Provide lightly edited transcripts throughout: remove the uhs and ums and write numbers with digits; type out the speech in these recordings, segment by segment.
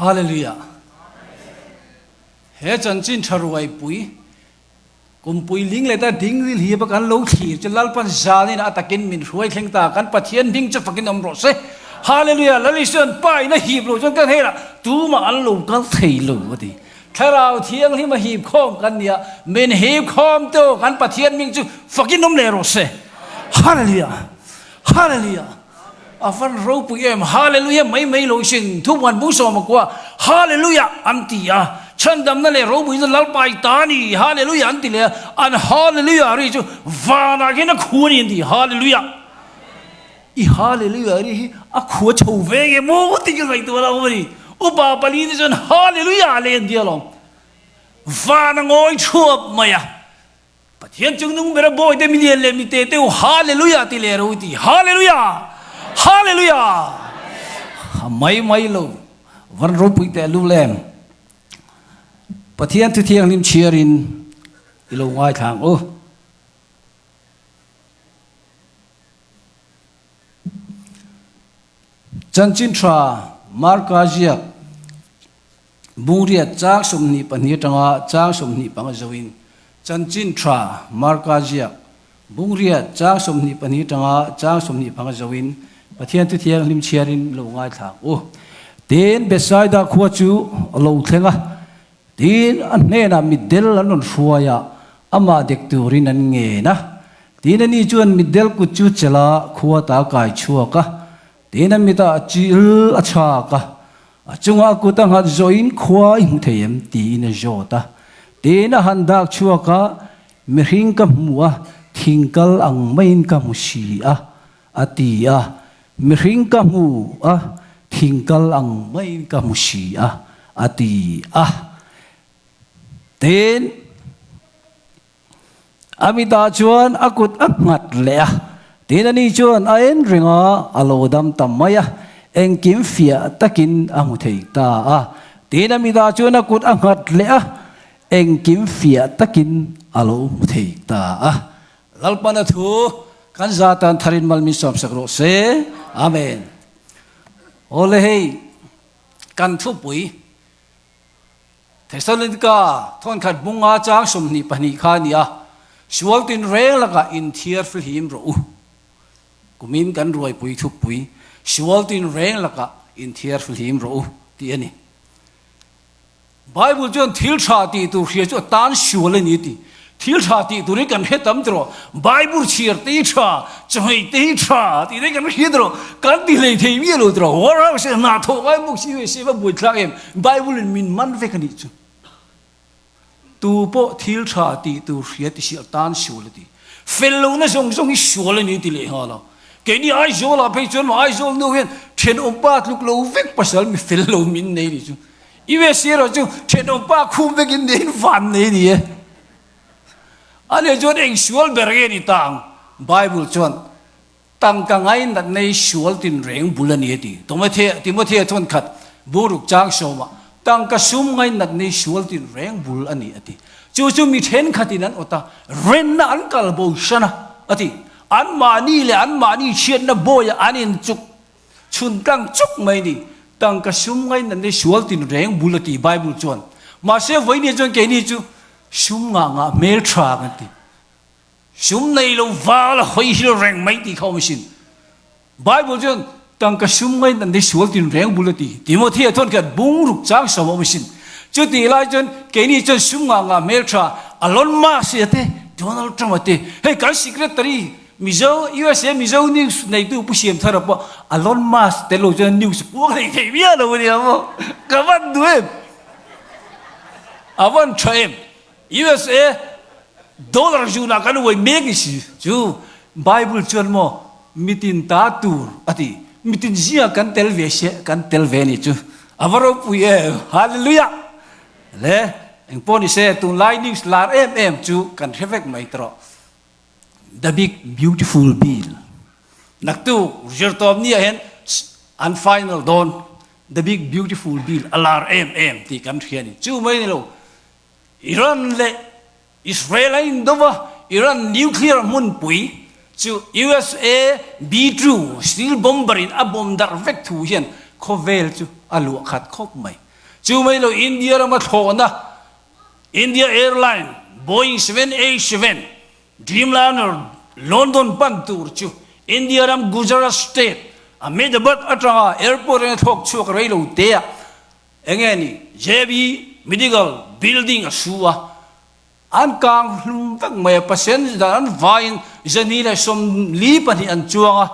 Hallelujah! He chanchin tha ruai pui, kumpui ling leh ta ding ril hi kan lo thlir chu Lalpan zanin a takin min hruai thleng ta, kan Pathian hming chu fakin awm rawh se. Hallelujah! Lal Isuan Pa in a hip loh chuan kan helah tumah an lo kal thei lo a ti. Thlarau Thianghlim a hip khawm kan nia, min hip khawm tawh kan Pathian hming chu fakin awm leh rawh se. Hallelujah! Hallelujah! A van ropui em! Hallelujah mai mai lo sin thupuan bung sawm a kua Hallelujah an ti a, chhandamna leh ropuina Lalpa i ta a ni Hallelujah an ti leh a, an Hallelujah ri chu vanah khian a khu a ni an ti Hallelujah! I Hallelujah ri hi a khu a chho ve nge maw tih ka ngaihtuah lo a ni. Upa pali te chuan Hallelujah le an ti alawm. Van a ngawi thuap mai a. Pathian chung nung bera bawi te milian leh mite te u Hallelujah ti leh ro ti Hallelujah! Hallelujah! A mai mai lo. Van ropui teh lul em. Pathian thu thianghlim chhiarin i lo ngaithla ang u. Chanchin tha Marka ziak Bungriat chang 22 atanga chang 25 zoin Chanchin tha Marka ziak Bungriat chang 22 atanga chang 25 zoin Pathian thu thianghlim chhiarin lo ngaithlak u. Tin, Bethsaida khua chu a lo thleng a, Tin, a hnenah mitdel an rawn hruai a, amah dek turin an ngen a. Tin, ani chuan mitdel kut chu chelh a, khua ta kai chhuak a. Tin, a mitah a chil a chhak a, a chungah a kut a nghat zawhin khua i hmu thei em? tiin a zawt a. Tin, a han dak chhuak a, Mihring ka hmu a, thingkal ang maiin ka hmu si a, a ti a. Mihring ka hmu a, thingkal ang maiin ka hmu si a, a ti a. Tin, a mitah chuan a kut a nghat leh a. Tin, ani chuan a en reng a, a lo dam ta mai a, engkim fiah takin a hmu thei ta a. Tin, a mitah chuan a kut a nghat leh a, engkim fiah takin a lo hmu thei ta a. Lalpana thu kan za tan tharin mal min sawmsak rawh se. Amen. Awle hei kan thupui Thessalonika thawnkhat bunga chang 22 kha a ni a, sual tinreng lakah inthiar fihlim rawh u. Kumin kan ruaipui thupui sual tinreng lakah inthiar fihlim rawh u tih a ni. Bible chuan thil tha tih tur hria chu a tan sual a ni a ti. Thil tha tih tur hi kan hre tam tawh. Bible chhiar te hi tha, chawhmeh te hi tha tih te kan hria tawh. Kan ti hlei thei miah lo tawh. Warehouse ah hna thawh ngai bawk si ve se va buaithlak em. Bible in min man vek a nih chu. Tu pawh thil tha tih tur hria ti si a tan sual a ti. Fel lohna zawng zawng hi sual a ni ti leh nghal a. Keini Aizawl ah phei chuan maw Aizawl nu hian thenawmpa tluk lo vek pasal mi fel lo min nei ni chu. USA erawh chu thenawmpa khum vekin neiin van nei ni e. A leh chuan eng sual ber nge ni ta ang? Bible chuan tangka ngainat nei sual tinreng bul a ni a ti. Timothea chuan khat buruk chang sawmah tangka sum ngainat nei sual tinreng bul a ni a ti. Chu chu mi thenkhatin an awt a, renna an kal bo hran a, a ti. Anmahni leh anmahni chhiatna bawiah an inchuk chhun tlang chuk mai ni. Tangka sum ngainat nei sual tinreng bul a ti Bible chuan. Mahse vawinia chuan keini chu sum ngah ngah hmel tha kan ti. Sum nei lo val a hawi hil reng mai tih kha awm asin. Bible chuan tangka sum ngainat nei sual tinreng bul a ti. Timothea chuan khian bungruk chang sawm a awm asin. Chutih lai chuan keini chuan sum ngah ngah hmel tha Elon Musk a te, Donald Trump a te, hei kan secretary Mizo USA Mizo news neitu Pu Siamthara pawh Elon Musk tel lo chuan news puang hlei thei miah lo a nia maw? Ka van duh em? A van tha em? USA dollar zunah kan uai mek ni si chu Bible chuan maw mitin ta tur a ti mitin zingah kan tel ve se kan tel ve ni chu a va ropui em hallelujah le engpawh ni se tunlai news lar em em chu kan hre vek mai tawh the big beautiful bill naktu zirtawm ni ah hian an final dawn the big beautiful bill a lar em em tih kan hria ni chu mai ni lo Iran leh Israel a indo va, Iran nuclear hmunpui chu USA B-2 steel bomber in a bomb darh vek thu hian khawvel chu a luah khat khawp mai. Chu mai lo India rama thlawhna India Airline Boeing 787 Dreamliner London pan tur chu India ram Gujarat state Ahmedabad atanga airport atanga thlawk chhuak rei lo te ah enge ni JB Medical Building a su a, an kang hlum vek mai a, passenger dan an vaiin 242 an chuang a,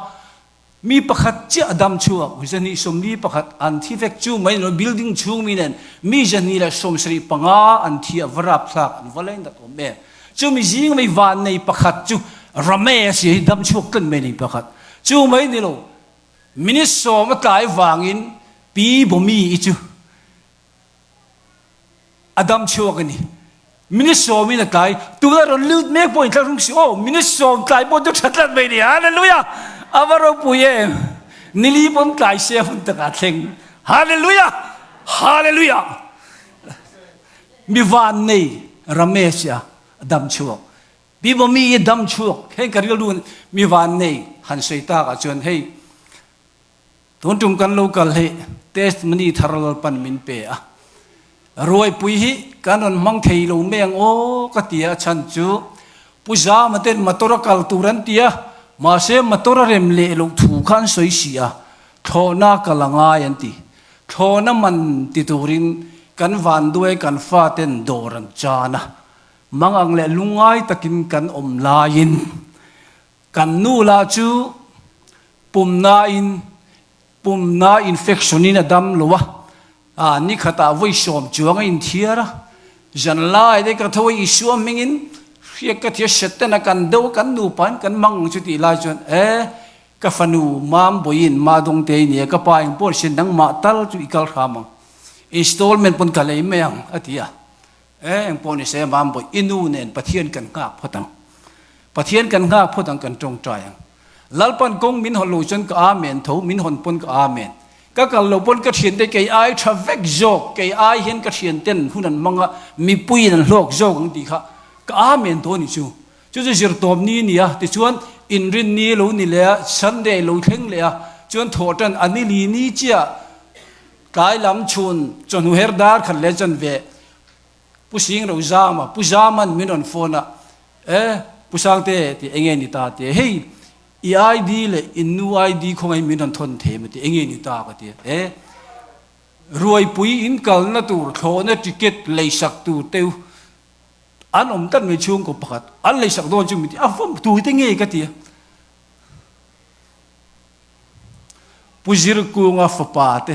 Mi pakhat chiah a dam chhuak, 241 an thi vek chu mai lo, building chhung mi nen mi 275 an thi a, va rapthlak an va leng dat awm em. Chu mi zing mai vannei pakhat chu Rame a si hi dam chhuak tlat mai ni pakhat. Chu mai ni lo, minute sawm a tlai vangin Pi Bomi i chu A dam chhuak a ni. Minute sawmin a tlai. Tuna rawn lut mek pawh inthlahrung si aw, minute sawm tlai pawh chu tha tlat mai ni. Hallelujah! A va ropui em! Nili pawn tlai se a hun takah a thleng. Hallelujah! Hallelujah! Mi van nei Ramesh a dam chhuak. Bible mi i dam chhuak. Heng ka rilru mi van nei han sawi takah chuan hei Tun tum kan lo kal hi testimony thar Lalpan min pe a, ruaipui hi kan rawn hmang thei lo mai ang aw ka ti a, a chhan chu Pu Zama ten motor a kal tur an ti a, mahse motor a rem leh loh thu kha an sawi si a, thlawhna kal a ngai an ti. Thlawhna man ti turin kan vanduai kan faten dawr an chan a, mang ang leh lungngai takin kan awm laiin Kan nu lah chu pumnain pumna infection in a dam lo a, ah ni khatah vawi sawm chuang a inthiar a, zan lai te ka tho a Isua hmingin hriak ka thia Satan a kan deuh a kan nupa in kan mang ang chu tih lai chuan e ka fanu mam bawiin ma dawngte i nia ka pa eng pawh ni se nangmah tal chu i kal hram ang installment pawn ka lei mai ang a ti a. E eng pawh ni se mam bawi i nu nen Pathian kan nghak phawt ang. Pathian kan nghak phawt ang kan tawngtai ang. Lalpan kawng min hawn lo chuan ka amen tho, min hawn pawn ka amen. Ka kal lo pawn ka thiante kei ai tha vek zawk, kei ai hian ka thianten hun an hmang a, mipuiin an hlawk zawk ang tih kha ka amen tawh a ni chu. Chu chu zirtawp ni a ni a, tichuan inrin ni lo ni leh a, Sunday lo thleng leh a, chuan thawhtan a ni li ni chiah Tlai lam chhun chawhnu her dar khat leh chuan ve Pu Sing Ro Zama, Pu Zaman min rawn phone a, E, Pu Sangte tih enge ni ta tia, hei i ID leh in nu ID khawngaih min rawn thawn thei maw tih enge ni ta ka ti a, e, Ruaipui in kalna tur thlawhna ticket leisak tur teu an awm tlat mai chhungkaw pakhat an leisak dawn chu min ti a, vawm tu te nge ka ti a. Pu Zirkunga fapa te,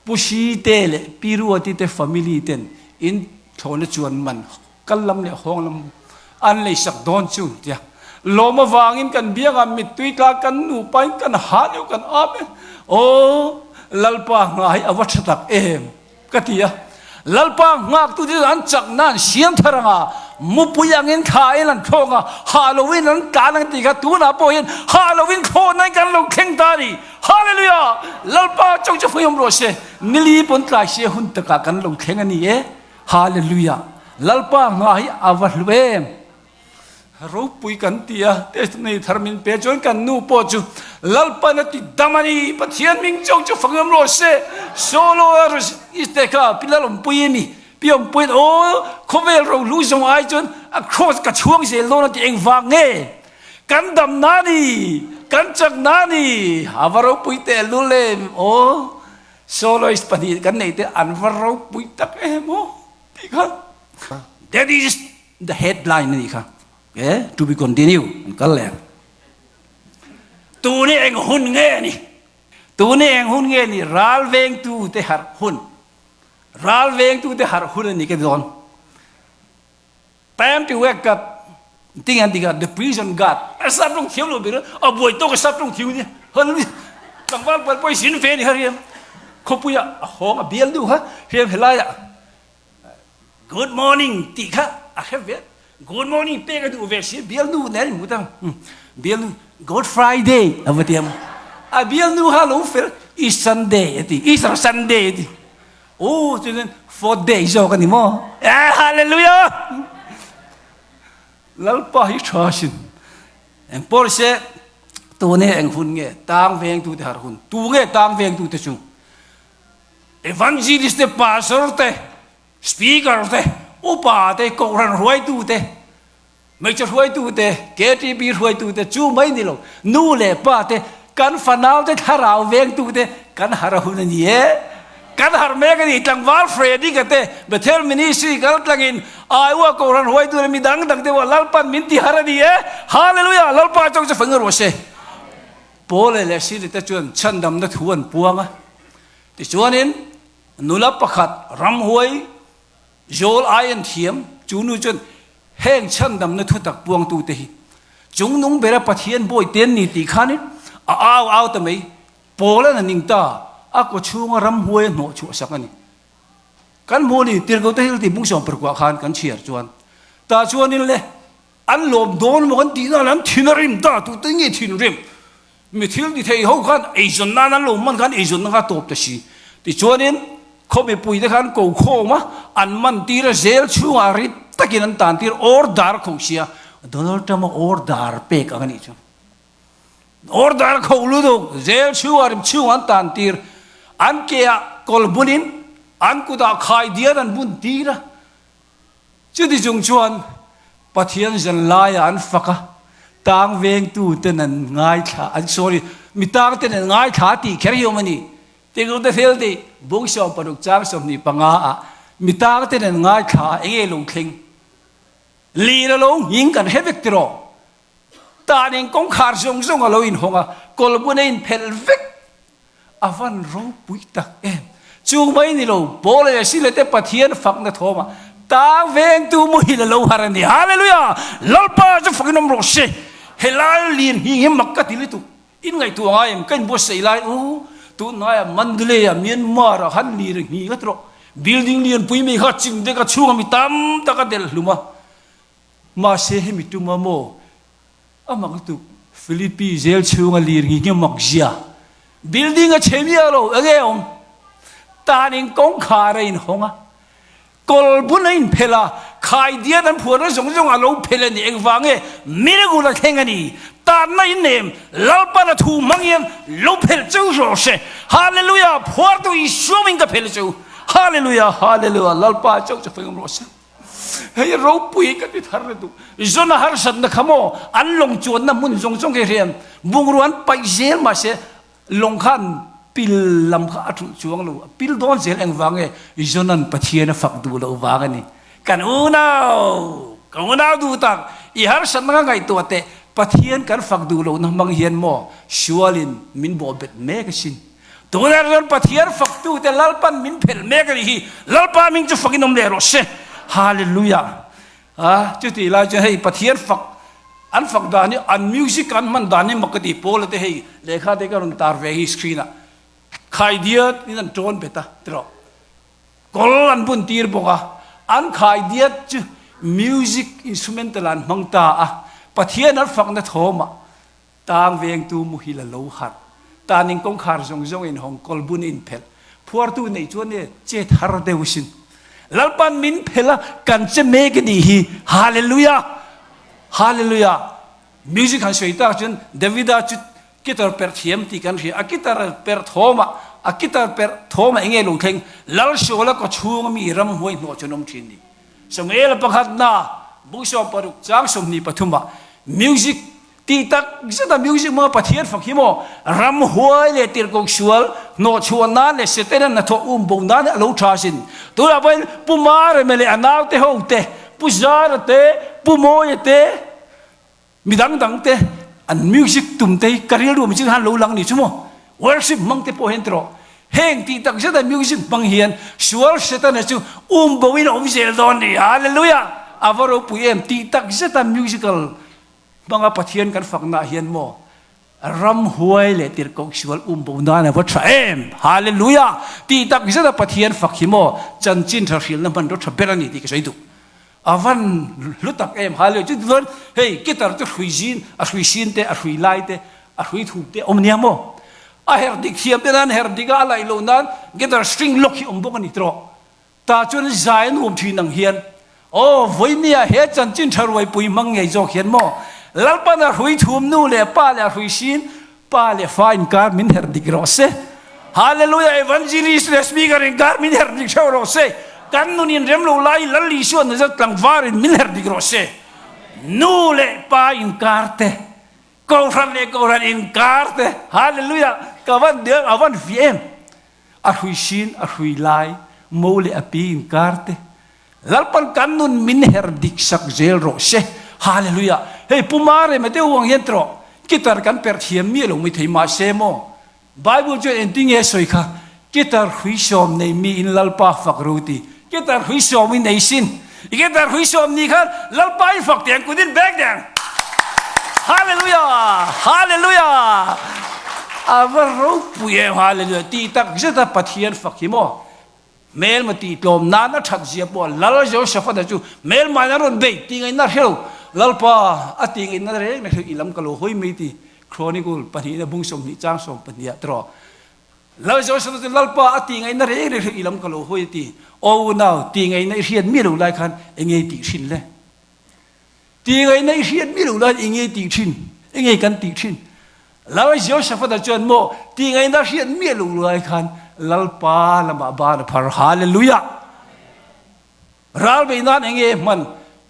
Pu Site leh Pi Ruati te family ten in thlawhna chuan man kal lam leh hawng lam an leisak dawn chu tia lawm avangin kan biangah mittui tla kan nupa in kan ha deuh kan am e aw Lalpa hna hi a va tha tak em. Ka ti a, Lalpa nghaktu te chu an chakna an siam thar ang a, mupui angin thla in an thlawk a, hah loin an tlan ang tih kha tunah pawh hian hah loin thlawhna in kan lo thleng ta a ni. Hallelujah! Lalpa chauh chu hmuihawm rawh se, nili pawn tlai sia hun takah kan lo thleng a ni e. Hallelujah! Lalpa nghah hi a va hlu em! Ropui kan ti a, testimony thar min pe chuan kan nu pawh chu Lalpan a ti dam a ni, Pathian hming chauh chu fangam rawh se, solo a iste kha pi Lalawmpui a ni, pi Awmpuiin aw khawvel rohlu zawng ai chuan a cross ka chhuang zel dawn a ti engvang nge kan dam na ni, kan chak na ni, a va ropui tehlul em aw, soloist pahnih kan neih te an va ropui tak em aw tih kha that is The headline a nih kha. E, to be continue, an kal leh ang. Tuni eng hun nge a ni? Tuni eng hun nge a ni? Ral vengtu te harh hun. Ral vengtu te harh hun a ni ka ti dawn. Time to wake up. Ting an ti kha, the prison guard. A sap rawng thiam lo ber, a buai tawk a sap rawng thiam nia. Hallelujah. Tlangval puan pawh i sin ve a ni kha riam. Khawpuia a hawng a bial deuh kha riam helaiah. Good morning tih kha a hre ve. Good morning pek a duh ve si bialnu nen in hmu ta. Bialnu Good Friday a va ti ang. A bialnu kha lo fel East Sunday a ti. Easter Sunday a ti. Oh chuan fourth day zawk a ni maw? Eh hallelujah! Lalpa hi tha sin. Eng pawh se tune eng hun nge tang vengtute har hun. Tu nge tang vengtute chu? Evangelist te, Pastor te, Speaker te, Upa te, Kohhran hruaitu te, Hmeichhe hruaitu te, KTP hruaitu te chu mai ni lo, nu leh pa te, kan fanau te thlarau vengtu te kan har a hun a ni e. Kan har mek a ni, tlangval Freddy ka te, Bethel Ministry kal tlangin Iowa Kohhran hruaitu leh mi dang dang te pawh Lalpan min ti har a ni e. Hallelujah! Lalpa chawk chu feng rawh se. Paul leh Sili te chuan chhandamna thu an puang a. Tichuanin nula pakhat ramhuai Zawl ai an thiam, chu nu chuan heng chhandamna thutak puangtute hi chungnung bera Pathian bawi te an ni tih khanin a au au ta mai. Paul-a'n a ning ta, a kaw chhunga ramhuai a hnawh chhuah sak a ni. Kan hmuh ni, Tirhkohte Hil tih bung sawmparkuah khan kan chhiar chuan, tah chuanin le, An lawm dawn maw kan tih nan an thin a rim ta, tute nge thin rim? Mi thil ti thei ho khan eizawn nan an lo hman khan eizawnna kha a tawp ta si. Tichuanin khaw mipui te khan ko khawm a, an man tir a, zel chhungah rit takin an tan tir, order kho sia, Donald Trump a order pek ang a nih chu. Order kho lutuk, zel chhungah rim chhungah an tan tir, an ke ah kawl bunin an kutah khaidian an bun tir a, Chuti chung chuan Pathian zan laiah an fak a, tang vengtu ten an ngaithla, an sorry, mi tang ten an ngaithla tih kher hi awm a ni. Tirhkohte thil tih bung 60 chang 25 ah mi tang ten an ngaithla a, enge lo thleng? Lir a lo nghing kan hre vek tiraw? Tan in kawngkhar zawng zawng a lo inhawng a, kawlbun a inphelh vek. A van ropui tak em! Chu mai ni lo, Paul leh Sila te Pathian fakna thawmah tang vengtu muhil a lo har a ni. Hallelujah! Lalpa chu fakin awm rawh se. Helai lian hi hi mak ka ti lutuk. In ngaihtuah ngai em? Ka inbuatsaih lai u, tunhnaiah Mandalay-ah Myanmar-ah khan lir nghi ngat rawh. Building lianpui mai kha chim dek a chhungah mi tam tak a delh hlum a. Mahse hemi tuma maw? A mak lutuk. Philippi zel chhunga lir ngi nge mak zia. Building a chhe miah lo, enge awm? Tan in kawngkhar a inhawng a, kawl bun a inphelh a, khaidiat an phuarna zawng zawng a lo phelh a ni. Engvang nge? Miracle a thleng a ni. Tanna in nem, Lalpan a thu hmang hian lo phelh cheu rawh se. Hallelujah! Phuartu Isua min ka phelh cheu. Hallelujah! Hallelujah! Lalpa chauh chu feng rawh se. Hei ropui ka ti thar lutuk. Zona harsatna kha maw an lawng chuanna hmun zawng zawng hi hian bungrua an paih zel mahse lawng khan pil lam kha a thulh chuang lo. A pil dawn zel engvang nge Zona'n Pathian a fak duh loh vang a ni. Kan unau, ka unau duh tak, i harsatna kha ngaihtuah teh Pathian kan fak duh lohna hmang hian maw sualin min bawhbet mek asin. Tunah chuan Pathian faktute Lalpan min phelh mek a nih hi. Lalpa hming chu fakin awm leh rawh se. Hallelujah. A chutih lai chuan hei Pathian fak an fak dan hi an music an hman dan hi mak ka ti. Paula te hei lehkha te ka rawn tar ve hi screen ah khai diat in an tawn bet a tiraw. Kawl an bun tir bawk a, an khai diat chu music instrumental an hmang ta a. Pathian an fakna thawmah Tang vengtu muhil a lo harh. Taning kawngkhar zawng zawng in hawng kawl bun in phelh. Phuartu neih chuan e chet har deuh sin. Lalpan min phelh a kan che mek a nih hi. Hallelujah! Hallelujah! Music han sawi tak chuan Davida chu guitar perh thiam tih kan hria. A guitar perh thawm ah a guitar perh thawm ah enge lo thleng? Lalsuala kaw chhung a mi ramhuai hnawh chuan awm thin ni. Samuel pakhatna bung 60 chang 23 ah music Tih tak zeta music hmanga Pathian fak hi maw ramhuai leh tirhkoh sual hnawhchhuah nan leh Setana hnathawh um bo nan a lo tha asin. Tunah pawhin Pu Mareme leh a naute ho te, Pu Zara te, Pu Mawia te, mi dang dang te an music tum te hi ka rilru mi chu han lo lang ni chu maw. Worship hmang te pawh hian tiraw heng tih tak zeta music hmang hian sual Setana chu um bo in a awm zel dawn ni. Hallelujah! A va ropui em tih tak zeta musical Hmanga Pathian kan fakna ah hian maw ramhuai leh tirhkoh sual um bo nan a va tha em! Hallelujah! Tih tak zet a Pathian fak hi maw chanchin tha hrilhna hmanraw tha ber a ni tih ka sawi duh. A van hlu tak em! Hallelujah! Chuti chuan hei guitar chu hrui zin, a hrui sin te, a hrui lai te, a hrui thum te a awm nia maw? A herh dik thiam te nan herh dik a, a laih loh nan guitar string lock hi awm bawk a ni tiraw? Tah chuan zai an um thin ang hian, Aw, vawinia he chanchin tha ruaipui hmang ngei zawk hian maw, Lalpan a hrui thum nu leh pa leh a hrui sin, pa leh fa inkar min herh dik rawh se. Hallelujah Evangelist leh Speaker inkar min herh dik theuh rawh se. Kan nun inrem lo lai Lal Isua Nazareth tlangvar in min herh dik rawh se. Nu leh pa inkar te, Kohhran leh Kohhran inkar te, Hallelujah ka van diam a van fi em. A hrui sin a hrui lai mo leh a pi inkar te, Lalpan kan nun min herh dik sak zel rawh se. Hallelujah Hei Pu Marema deuh ang hian tawh guitar kan perh thiam miah lo mai thei mahse maw Bible chuan engtinge sawi kha guitar hrui sawm nei mi in Lalpa fak ro ti. Guitar hrui sawm i nei sin. I guitar hrui sawm ni khan Lalpa i fak teng kut in bek deng. Hallelujah! Hallelujah! A va ropui em Hallelujah tih tak zeta Pathian fak hi maw Hmelma tih tlawm nan a that zia pawh Lal Jehoshaphat-a chu hmelmain a rawn bei tih ngaihna hre lo. Lalpa, a tih ngaihna reng reng hre i lam ka lo hawi mai ti Chronicle pahnihna bung 20 chang 12 ah tawh. Lal Jehoshaphat-a chu Lalpa, a tih ngaihna reng reng hre i lam ka lo hawi a ti. Aw unau, tih ngaihna i hriat miah lo lai khan enge tih thin le? Ti ngaihna i hriat mi lo lai i ngei tih thin, i ngei kan tih thin. Lal Jehoshaphat-a chuan maw ti ngaihna hriat miah lo lai khan Lalpa lamah ban a phar. Hallelujah! Ral beih nan enge hman?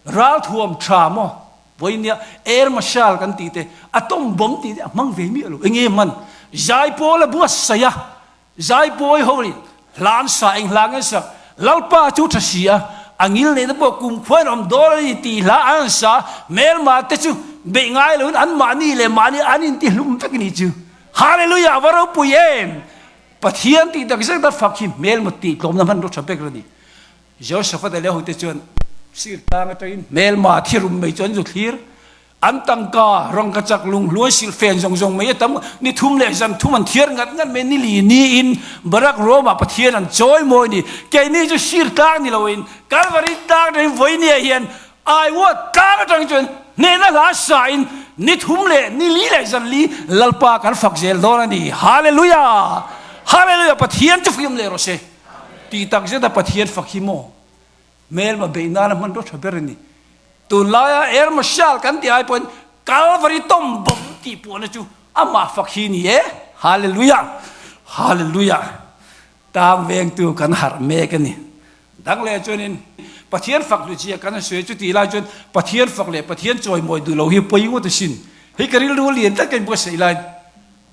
Ral thuam tha maw? Vawinia Air Marshal kan tih te, atom bomb tih te a hmang ve miah lo. Enge hman? Zaipawl a buatsaih a, Zaipawi ho in hlan sa eng hla nge sak, Lalpa chu tha si a, a ngil neihna pawh kumkhua in awm dawn a ni tih hla an sa, hmelma te chu beih ngai loin an mahni leh mahni an inti hlum vek ni chu. Hallelujah a va ropui em! Pathian tih tak zet a fak hi hmelma tih tlawmna hmanraw tha bek a ni. Jehoshaphat leh hote chuan sir tlang atangin hmelma thi rum mai chu an zu thlir. An tangka, rangkachak, lunghluai, silhfen zawng zawng mai a tam. Ni thum leh zan thum an thiar ngat ngat mai. Ni li niin Barak Rome-ah Pathian an chawi mawi ni. Keini chu sir tlang ni loin Kalvari tlang atangin vawinia hian Iowa tlang atang chuan hnehna hla sain ni thum leh ni li leh zan li Lalpa kan fak zel dawn a ni. Hallelujah! Hallelujah! Pathian chu fiam leh rawh se. Tih tak zeta Pathian fak hi maw? Hmelma beih nana hmanraw tha ber a ni. Tunlaia Air Marshal kan tih ai pawhin Calvary tawm bawm tih puahna chu amah fak hi ni e. Hallelujah! Hallelujah! Tang vengtu kan harh mek a ni. Dang leh chuanin Pathian fak hlutzia kan han sawi chu tih lai chuan Pathian fak leh Pathian chawimawi duh lo hi pawi ngawt asin. Hei ka rilru lian tlat ka inbuatsaih lai.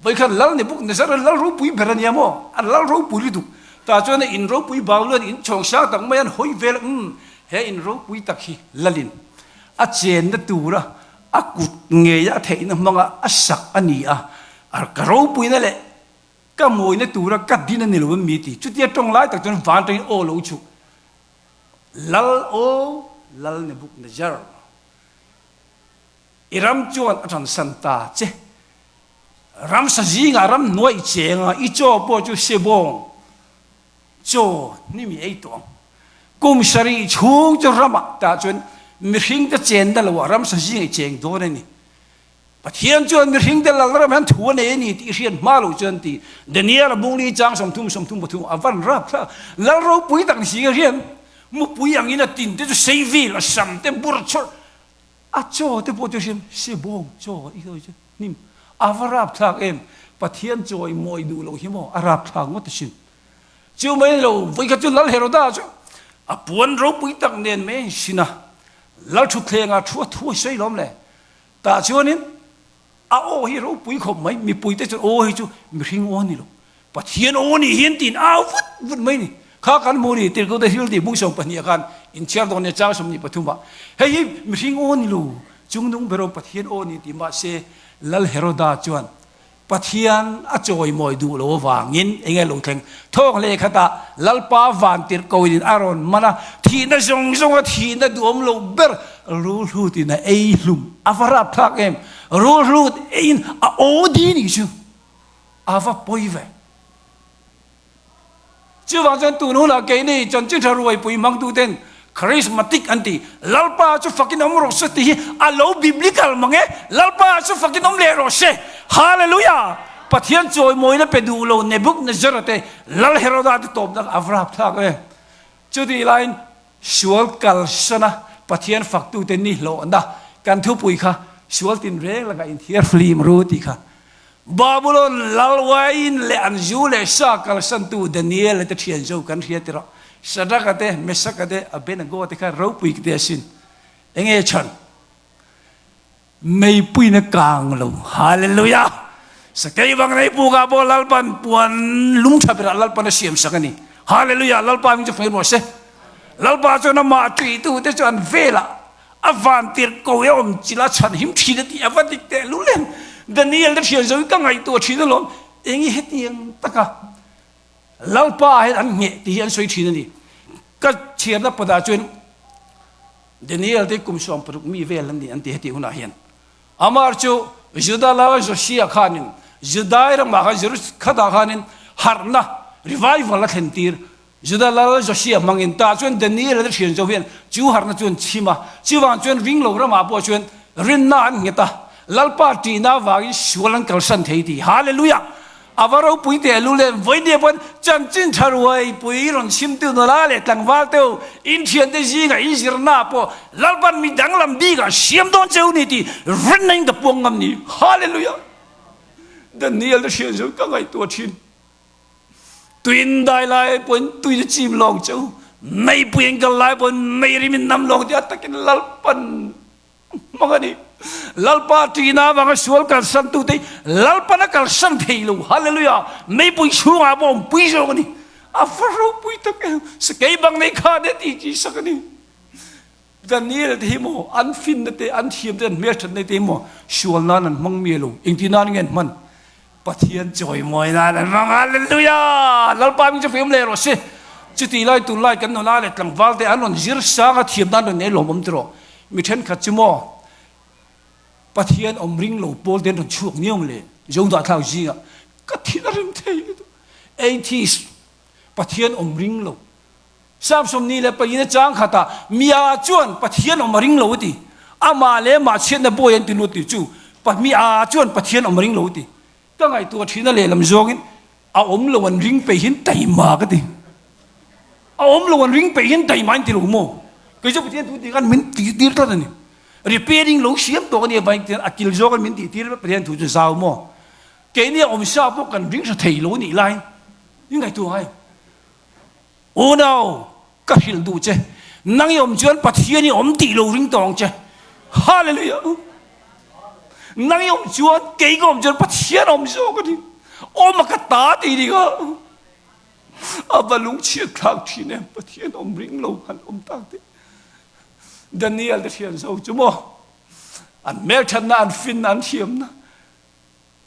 Vawikhat lal ni buk Nazareth lal ropui ber a nia maw? A lal ropui lutuk. Tah chuan a in ropui bau luan in chhawng sang tak mai an hawi vel a, umm he in ropui tak hi lalin a chenna tura a kut ngeia a theihna hmanga a sak a ni a, ka ropuina leh ka mawina tura ka din a ni lo em mi ti. Chutia tawng lai tak chuan van tangin aw lo chhuk. Lal aw, lal ni buk Nazar. I ram chuan a ṭansan ta che. Ramsa zingah ram hnuai i cheng a, i chaw pawh chu sebawng chaw hnim i ei tawh ang. Kum sarih chhung chu ramah tah chuan mihringte chenna loah ramsa zingah i cheng dawn a ni. Pathian chuan mihringte lalna ram hian thu a nei a ni tih i hriat hma loh chuan ti Daniel-a bungli chang 30 33 a van rap thlak. Lal ropui tak ni si ka hriat. Mupui angin a tinte chu sei vil, a sam te bur chawrh. A chaw te pawh chu hriam sebawng chaw i sawi chu hnim a va rapthlak em Pathian chawi mawi duh loh hi maw a rapthlak ngawt asin. Chu mai lo vawikhat chu Lal Heroda chu a puan ropui tak nen mai a insin a, Lal thutthlengah thu a thu a sawi lawm le. Tah chuanin A aw hi ropui khawp mai, mipuite chuan aw hi chu mihring aw a ni lo, Pathian aw nih hian tiin au vut vut mai ni. Kha kan hmu ni, Tirhkohte thil tih bung 12 ah khan inchhiar dawn nia chang 23 ah, hei hi mihring aw a ni lo, chungnung ber aw Pathian aw a ni tih mahse Lal Heroda chuan Pathian a chawimawi duh lo avangin eng nge lo thleng? Thawk leh khatah Lalpa vantirhkoin a rawn man a, thihna zawng zawnga thihna duhawm lo ber rulhlutin a ei hlum. A va rapthlak em! Rulhlut eiin a aw di nih chu a va pawi ve. Chuvang chuan tun hunah keini chanchin tha ruaipui hmangtuten charismatic an ti, Lalpa chu fakin awm rawh se tih hi a lo biblical mang e, Lalpa chu fakin awm leh rawh se, Hallelujah! Pathian chawimawina pe duh lo Nebuchadnezzar te, Lal Heroda te tawpna a va rapthlak e. Chutih laiin sual kalsana Pathian faktute ni hlawhna kan thupui kha sual tinreng lakah inthiar flim ru tih kha. Babulon lal uaiin leh an zu leh sa kalsantu Daniel-a te thian zo kan hria tirh a, Shadrach-a te, Meshach-a te, Abednego-a te kha ropui te asin. Enge chhan? Meipuiin a kang lo. Hallelujah! Sakei vang nei pukah pawh Lalpan puan lung tha berah Lalpan a siam sak a ni. Hallelujah! Lalpa hming chu hmel rawh se. Lalpa chuan amah tuitute chu an velah a van tirh ko e awm chilh a chhan him thin a tih a va dik teh lul em. Daniel te thian zo hi ka ngaihtuah thin alawm. Eng i hetiang taka Lalpa hian an ngheh tih hi an sawi thin a ni. Ka chhiarna padah chuan Daniel te kum 60 mi vel an ni an ti hetih hunah hian. Amar chu Juda lal Josia khanin Judai ramah khan Jerusalem khatah khanin harhna, revival, a thlen tir. Juda lal Josia hmangin tah chuan Daniel te thian zo hian chu harhna chu an chhim a. Chuvang chuan ringlo ramah pawh chuan rinna an nghet a, Lalpa tihna avangin sual an kalsan thei ti. Hallelujah! A va ropui teh lu leh vawinia pawn chanchin tha ruai pui rawn chhimtu nula leh tlangval te ho in thiante zingah in zirna pawh Lalpan mi danglam bikah siam dawn cheu ni tih rinna in ka puang ngam ni. Hallelujah! Daniel te hriat chu ka ngaihtuah thin. Tuin dai lai pawhin tui chu chim lawng cheu, meipui in kal lai pawhin mei rim in nam lawng tih a takin Lalpan Hmang a ni. Lalpa ṭihna avanga sual kalsan tute hi Lalpan a kalsan thei lo. Hallelujah! Meipui chhungah pawh awmpui zawk a ni. A va ropui tak em! Sakei bang nei kha nia tih chi sak a ni. Daniel te hi maw an finna te, an thiam te, an hmelṭhatna te hi maw sual nan an hmang miah lo. Engti nan nge an hman? Pathian chawimawi nan an hmang. Hallelujah! Lalpa hming chu fiam leh rawh se. Chutih lai tunlai kan nula leh tlangval te an rawn zir sang a, thiam nan rawn nei lawmawm tiraw. Mi thenkhat chu maw Pathian awm ring lo pawl te an rawn chhuak niang le Zodahthlak zingah ka thin a rim thei lutuk. Atheist, Pathian awm ring lo. Samson ni leh pahnih na chang khatah Mia chuan Pathian awm a ring lo a ti. Amah leh amah chhiatna bawi an ti lut tih chu Mia chuan Pathian awm a ring lo a ti. Ka ngaihtuah thina lehlam zawngin a awm lo an ring peih hian taima ka ti. A awm lo an ring peih hian taima in ti lo maw? Kei chu Pathian thu tih khan min tih tir tlat a ni. Repairing lo siam tawh a nia vai tian a kil zawk in min tih tir Pathian thu chu zau maw? Keini a awm sa pawh kan ring hra thei lo a nih laiin i ngaihtuah ngai. Unau, ka hrilh duh che, nang i awm chuan Pathian i awm tih lo ring tawh ang che. Hallelujah! Nang i awm chuan, kei ka awm chuan Pathian awm zawk a ni. Awm a ka ta tih ni kha. A va lungchhiat thlak thin em, Pathian awm ring lo han awm tak te. Daniel te thian zo chu maw, an hmelthatna, an finna, an thiamna,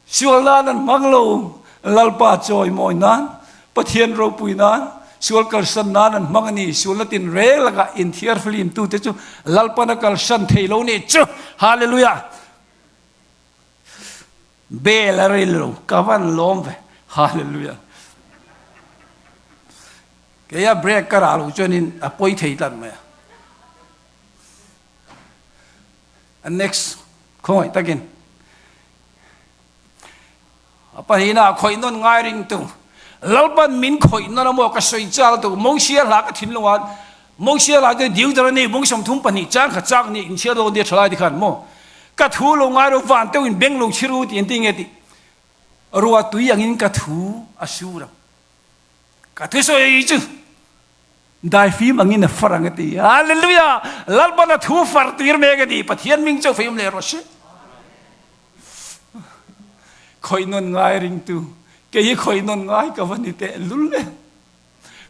Sual nan an hmang lo, Lalpa chawimawi nan, Pathian ropui nan, sual kalsan nan an hmang a ni. Sualna tinreng lakah inthiar flim tute chu Lalpan a kalsan thei lo nih chu. Hallelujah! Bel a ril lo, ka van lawm ve. Hallelujah! Keia break ka rah lo chuanin a pawi thei tlat mai a. Next, khawngaih takin. A pahnihna khawih nawn ngai ringtu. Lalpan min khawih nawn a maw ka sawi chal tu Mosia hla ka thinlung a Mosia hla chu Deuteronomy bung 32 chang kha chak ni inchhiar dawn nia thalai te khan maw ka thu lo ngai ro van teuh in beng lo chhi ru tih an ti nge tih rua tui angin ka thu a sur ang ka thusawi chu Daifim angin a far ang a ti. Hallelujah! Lalpan a thu far tir mek a ni. Pathian ming chu fim leh rawh se. Khawih nawn ngai ringtu. Kei hi khawih nawn ngai ka va ni teh lul e.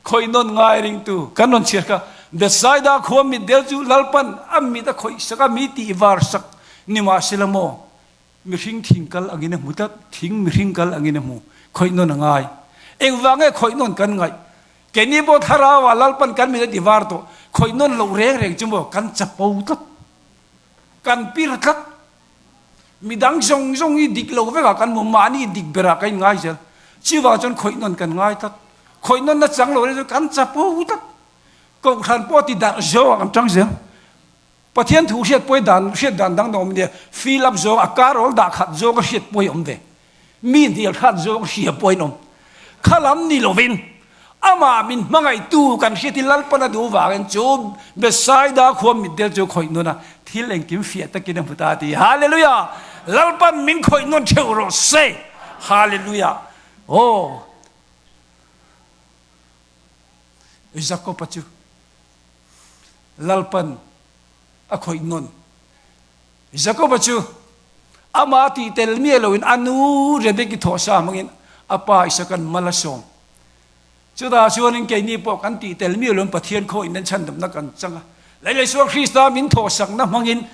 Khawih nawn ngai ringtu. Kan rawn chhiar kha. Bethsaida khua mitdel chu Lalpan a mit a khawih sak a, mi tih var sak ni mahsela maw? Mihring thing kal angin a hmu tlat, thing mihring kal angin a hmu. Khawih nawn a ngai. Engvang nge khawih nawn kan ngaih? Keini pawh thlarauah Lalpan kan min a ti var tawh. Khawih nawn loh reng reng chu maw kan chapo tlat, kan pir tlat. Midang zawng zawng hi dik lo vekah kan hmu, mahni dik berah kan inngai zel. Chuvang chuan khawih nawn kan ngai tlat. Khawih nawn na chang lo reng chu kan chapo tlat. Kohhran pawh ti darh zawngah kan tang zel. Pathian thu hriat pawi dan hriat dan dang awm nia, fill up zawng a karawl dah khat zawng a hriat pawi awm ve. Mi hnial hrat zawng hria pawi an awm. Kha lam ni lovin amah min hmangaihtu kan hriat hi Lalpan a duh vangin chu Bethsaida khua mitdel chu khawih nawn a, thil engkim fiah takin a hmu ta a ti. Hallelujah! Lalpan min khawih nawn theuh rawh se. Hallelujah! Aw! Jakob-a chu Lalpan a khawih nawn. Jakob-a chu amah tih tel miah loin a nu Rebeki thawhsa hmangin a pa Isaka'n mal a sawm. Chutah chuanin keini pawh kan tih tel miah loin Pathian khawihin nan chhandamna kan chang a. Lei leh Isua Krista min thawhsakna hmangin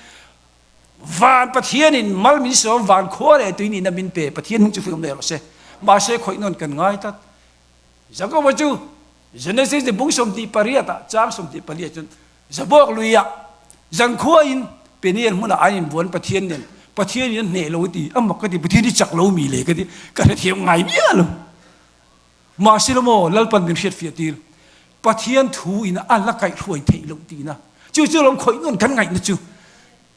van Pathianin mal min sawm, van khua leh tui nihna min pe. Pathian hming chu fiam leh rawh se. Mahse khawih nawn kan ngai tlat. Jakoba chu Genesis ni bung 28 ah chang 24 chuan Zabawk luiah zankhuain Peniel hmunah an inbuan Pathian nen Pathian in a hneh lo ti a mak ka ti Pathian hi chak lo mi le ka ti ka hrethiam ngai miah lo. Mahse lo maw Lalpan min hriatfiah tir Pathian thu in a la kaihhruai theih loh tihna chu chu lawm khawih nawn kan ngaihna chu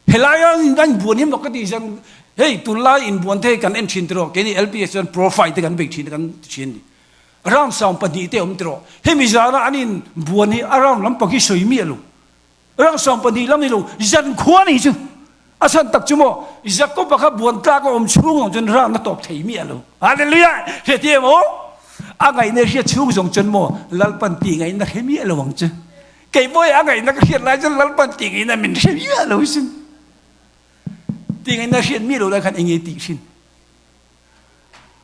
Helai a an inbuan hi mak ka tih hian hei tunlai inbuan te hi kan en thin tiraw keini LPS chuan profile te kan bei thin a kan ti thin a ni. Round 12 te a awm tiraw hemi zana an inbuan hi a round lampang hi sawi miah lo. Round 12 lam ni lo zan khua ni chu a chhan tak chu maw Jacob-a kha buan tlak a awm chhung ang chuan round a tawp thei miah lo. Hallelujah! Hriat em aw? A ngaihna hriat chhung zawng chuan maw Lalpan tih ngaihna hre miah lo ang chu. Kei bawi a ngaihna ka hriat lai chuan Lalpan tih ngaihna min hre miah lo sin. Tih ngaihna hriat miah lo lai khan enge tih thin.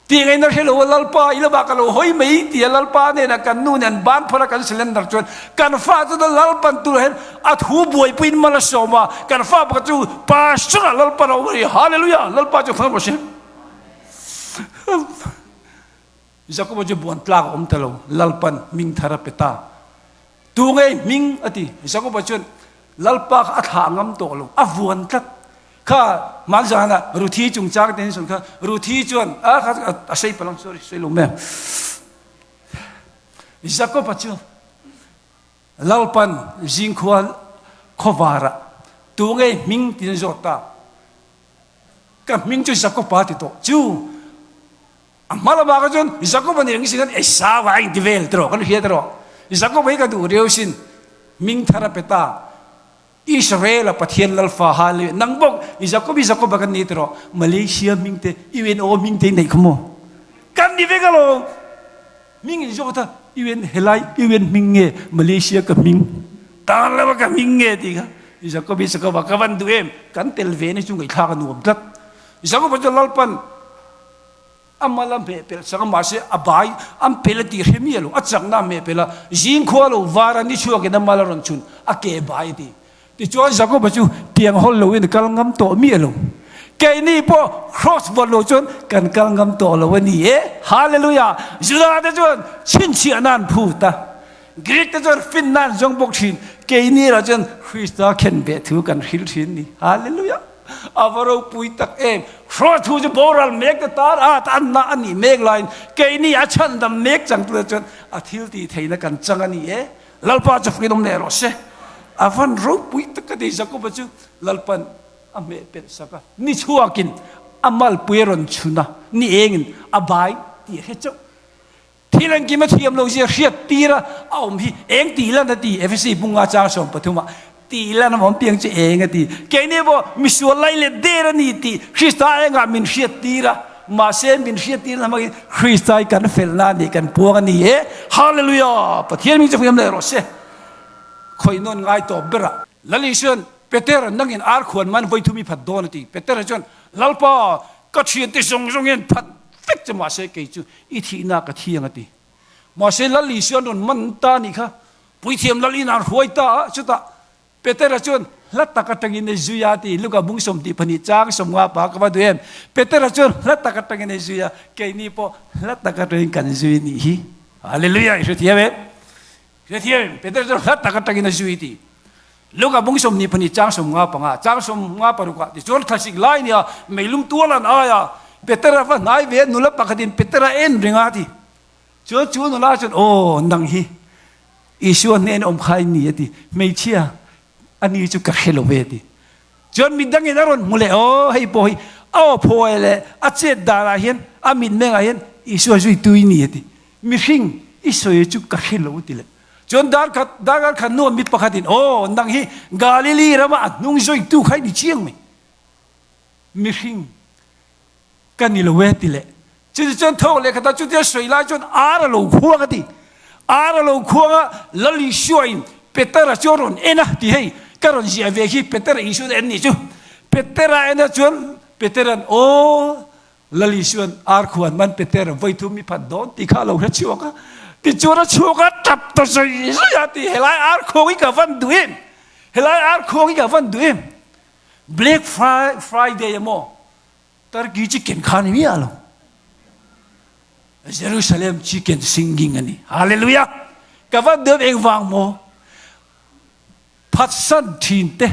Tih ngaihna hre lo a Lalpa i lamah ka lo hawi mai tia Lalpa hnenah kan nu nen ban phar a kan surrender chuan kan fa chu Lalpan tur hian a thu buaipuiin mal a sawm a, kan fa pakhat chu Pastor ah Lalpan a awm a ni. Hallelujah! Lalpa chu hmang rawh se. Jakoba chu buan tlak a awm ta lo, Lalpan hming thar a pe ta. Tu ngei hming? a ti. Jakoba chuan Lalpa kha a thlah ngam tawh lo, a vuan tlat. Kha hmanzana Ruthi chungchang te hi sawn kha, Ruthi chuan a kha a sei palang, sorry, sawi lo mai ang. Jakoba chu Lalpan zingkhua khawvarah tu ngei hming tiin a zawt ta. Ka hming chu Jakoba ti tawh. Chu A hma lamah kha chuan Jakob a nih ang sin khan Esau a inti vel tiraw kan hria tiraw. Jakob hi ka duh riau sin hming thar a pe ta. Israel a Pathian lalfa Hallelujah nang bawk Jakob hi Jakob a kan ni tiraw. Malaysia hming te UNO hming te neih kha maw kan ni vek alawm. Hming in zawk ta UN helai UN hming nge Malaysia ka hming tan lama ka hming nge tih kha Jakob hi Jakob a ka van duh em kan tel ve ni chu ngaihthlak a nuam tlat. Jakob chu Lalpan A mal a hmeh pelh chak a, mahse a bai an pel a tih hre miah lo. A chakna a hmeh pelh a, zing khua lo var a ni chhuakin a mal a rawn chhun, a ke bai a ti. Tichuan Jakoba chu tiang hawl loin a kal ngam tawh miah lo. Keini pawh cross vawn lo chuan kan kal ngam tawh lo a ni e. Hallelujah! Juda te chuan chhinchhiah nan phut a, Greek te chuan fin nan zawng bawk thin. Keini erawh chuan Krista khenbeh thu kan hrilh thin ni. Hallelujah! A va ropui tak em! Hruaitu chu boral mek te tan a tanna a nih mek laiin keini a chhandam mek changtu te chuan a thil tih theihna kan chang a ni e. Lalpa chu fakin awm leh rawh se. A van ropui tak a ti Jakoba chu Lalpan a hmeh pelh sak a, ni chhuakin a malpui a rawn chhun a, ni engin a bai tih a hre chauh. Thil engkim a thiam lo zia hriat tir a a awm hi eng tih lan a ti? Efesi bunga chang 13 ah tih lan a awm piang chu eng a ti? Keini pawh misual lai leh der a ni tih Krista engah min hriat tir a, mahse min hriat tir na hmangin Krista hi kan felna a nih kan puang a ni e. Hallelujah! Pathian hming chu hriam leh rawh se. Khawih nawn ngai tawp berah. Lal Isuan, Peter, nangin ar khuan man vawi thum i phat dawn a ti. Petera chuan, Lalpa, ka thiante zawng zawng hian phat vek che mahse kei chu i thihna ka thiang a ti. Mahse Lal Isua an rawn man ta a nih kha. Puithiam Lal in an hruai ta a, chutah Petera chuan hla tak atangin a zui a ti. Luka bung 22 chang 50 pa ka va duh em. Petera chuan hla tak atangin a zui a, keini pawh hla tak atangin kan zui a nih hi. Hallelujah! I hrethiam em? Hrethiam em? Petera chuan hla tak atangin a zui ti. Luka bung 22 chang 55, chang 56 ah tichuan thlasik lai nia meilum tual an ai a, Petera va hnai ve a, nula pakhatin Petera en reng a ti. Chuan chu nula chuan, Aw, nang hi Isua hnen awm kha i ni a ti. Hmeichhia, ani chu ka hre lo ve a ti. Chuan midangin a rawn hmu leh, Aw, hei pawh hi a aw phawi leh a chet danah hian, a mitmengah hian Isua zuitu i ni a ti. Mihring i sawi chu ka hre lo a ti leh. Chuan dar khat, darkar khat hnuah mit pakhatin, Aw, nang hi Galili rama a hnung zawitu kha i ni chiang mai. Mihring ka ni lo e ti leh. Chutichuan thawk leh khatah chutia sawi lai chuan ar a lo khuang a ti. Ar a lo khuang a, Lal Isuain Petera chu a rawn en a ti hei, ka rawn ziah ve khi Petera Isuan a en nih chu. Petera a en a chuan Petera'n aw Lal Isuan ar khuan man Petera vawi thum i phat dawn tih kha a lo hre chhuak a. Tichuan a chhuak a, tap ta zui zui a ti, helai ar khuang hi ka van duh em? Helai ar khuang hi ka van duh em? Black Friday emaw Turkey chicken kha ni miah lo. Jerusalem chicken singing a ni. Hallelujah! Ka van deuh engvang maw? Phatsan thin te,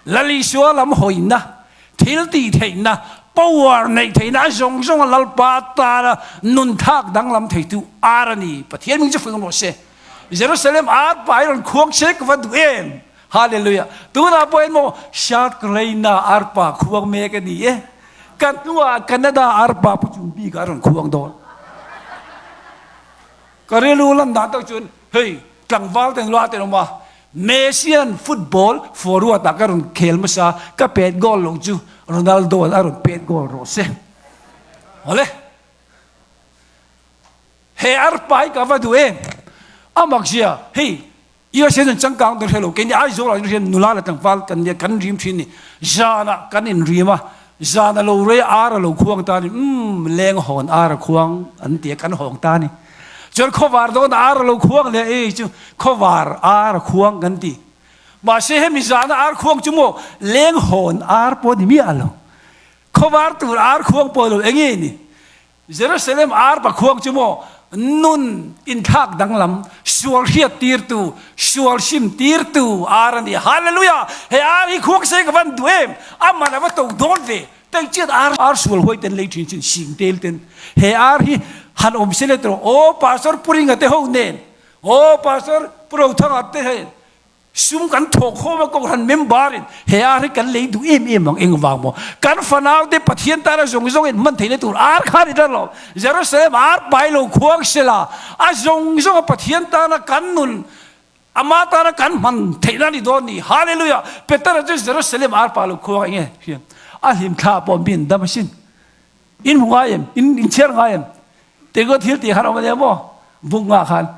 Lal Isua lam hawina, thil tih theihna, power neih theihna a zawng zawng a Lalpa tana nun thak danglam theitu ar a ni. Pathian ming chu fuih rawh se. Jerusalem ar pa hi rawn khuang se ka va duh em? Hallelujah! Tunah pawh hian maw South Carolina arpa khuang mek a ni e. Kan hnuah Canada arpa pu chung bik ah a rawn khuang dawn. Ka rilru lam dan tak chuan hei tlangval ten lua ten awm a, Messian football forward ah ka rawn khel hmasa, ka pet goal lo chu Ronaldo an a rawn pet goal rawh se. Awle. He arpa hi ka va duh em? A mak zia hei USA chuan changkang dawn hre lo, keini Aizawl ah hian nula leh tlangval kan nia kan rim thin ni, zanah kan inrim a, zan a lo rei ar a lo khuang ta ni, umm leng hawn ar a khuang an ti a kan hawng ta ni, chuan khawvar dawn ar a lo khuang leh ei chu khawvar ar a khuang kan ti, mahse hemi zana ar khuang chu maw leng hawn ar pawh ni miah lo, khawvar tur ar khuang pawh lo enge ni. Jerusalem arpa khuang chu maw nun inthlak danglam, sual hriat tirtu, sual hrim tirtu ar a ni. Hallelujah! He ar hi khuang se ka van duh em? A man a va to dawn ve. Tei chiat ar ar sual huai ten lei thin chin sing tel ten he ar hi han awm se le tawh aw Pastor Puringa te ho nen aw Pastor Purothanga te he Sum kan thawh khawm a Kohhran member in he ar hi kan lei duh em em ang engvang maw? Kan fanau te Pathian tana zawng zawng in hman theihna tur ar kha ni ta lo. Jerusalem ar pai lo khuang sela a zawng zawng a Pathian tana kan nun ama tana kan hman theihna ni dawn ni. Hallelujah! Petera chu Jerusalem ar pa lo khuang enge hriam a hlim thla pawh min dam asin. In hmu ngai em? In inchhiar ngai em? Tengkaw thil tih khan awm a nia maw? Buk ngah khan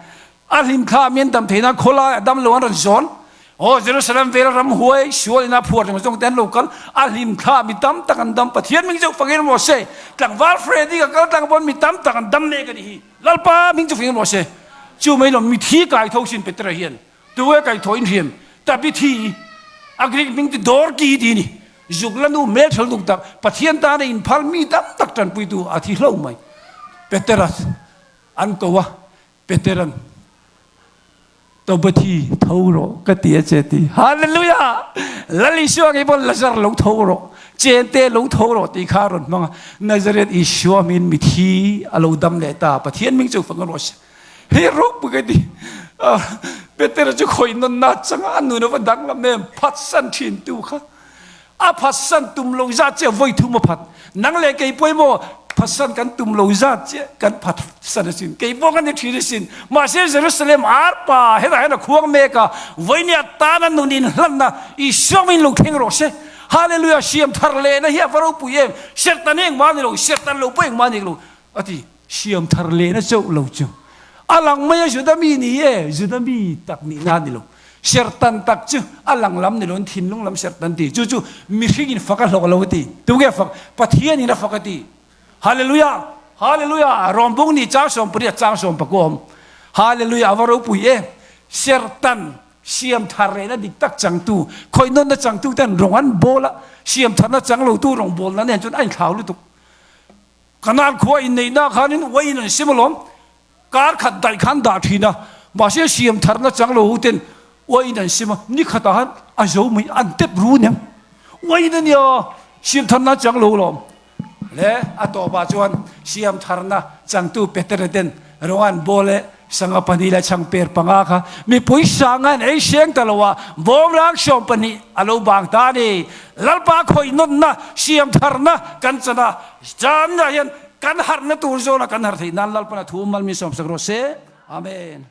a hlim thla min dam theihna khawlai a dam lo an rawn zawn. Aw Jerusalem vel ramhuai sual ina phuar zawng zawng te an lo kal. A hlim thla mi tam tak an dam. Pathian ming chu fangin rawh se. Tlangval Freddy ka kal tlang pawn mi tam tak an dam mek a nih hi. Lalpa ming chu fangin rawh se. Chu mai lo mithi kai tho sin Petera hian Tunge kaihthawh in hriam Tabithi a Greek hming chu Dorki tih a ni. Zuk la nu hmeltha lutuk tak, Pathian tana inphal mi tam tak tanpuitu a thi hlo mai. Petera an ko a, Petera'n Tabithi tho rawh ka ti a che ti. Hallelujah! Lal Isua ngei pawn Lazar lo tho rawh, chente lo tho rawh tih kha a rawn hmang a. Nazareth Isua hmingin mithi a lo dam leh ta. Pathian hming chu fak rawh se. Hei ropui ka ti. Petera chu khawih nawn na changa a nun a va danglam em, phatsan thin tu kha. A phatsan tum lo zat chiah vawi thum a phat. Nang leh kei pawh emaw phatsan kan tum lo zat chiah kan phatsan asin. Kei pawh kan ni thin asin. Mahse Jerusalem arpa hetah hian a khuang mek a, vawinia tana nun inhlanna Isua min lo thleng rawh se. Hallelujah, siam thar lehna hi a va ropui em. Serhtan engmah a ni lo, serhtan lo pawh engmah a ni lo a ti. Siam thar lehna chauh lo chu a lang mai a, Juda mi ni e, Juda mi tak nihna a ni lo. Serhtan tak chu a lang lam ni loin thinlung lam serhtan ti. Chu chu mihringin fak a hlawk lo a ti. Tunge fak? Pathianin a fak a ti. Hallelujah! Hallelujah! Rawmbung ni chang 18 chang 19 awm. Hallelujah! A va ropui e. Serhtan siam thar lehna dik tak changtu, khawihnawnna changtu ten rawng an bawl a, siam tharna chang lotu rawngbawlna nen chuan a inthlau lutuk. Kanaan khua inneihna khanin uaiin an sem alawm, kar khat daih khan dah thin a, mahse siam tharna chang lo ho ten uaiin an sem a, ni khatah khan a zo mai an tep ru aniang, uaiin a nia siam tharna chang lo alawm. Le a tawpah chuan siam tharna changtu Petera ten Rawng an bawl e, sangha pahnih leh chhang per panga kha mipui sanga an ei seng ta lo a, bawmrang 12 a lo bang ta a ni. Lalpa khawih nawnna, siam tharna kan chan a, zanah hian kan harhna tur zawna kan harh theih nan Lalpana thu mal min sawmsak rawh se. Amen.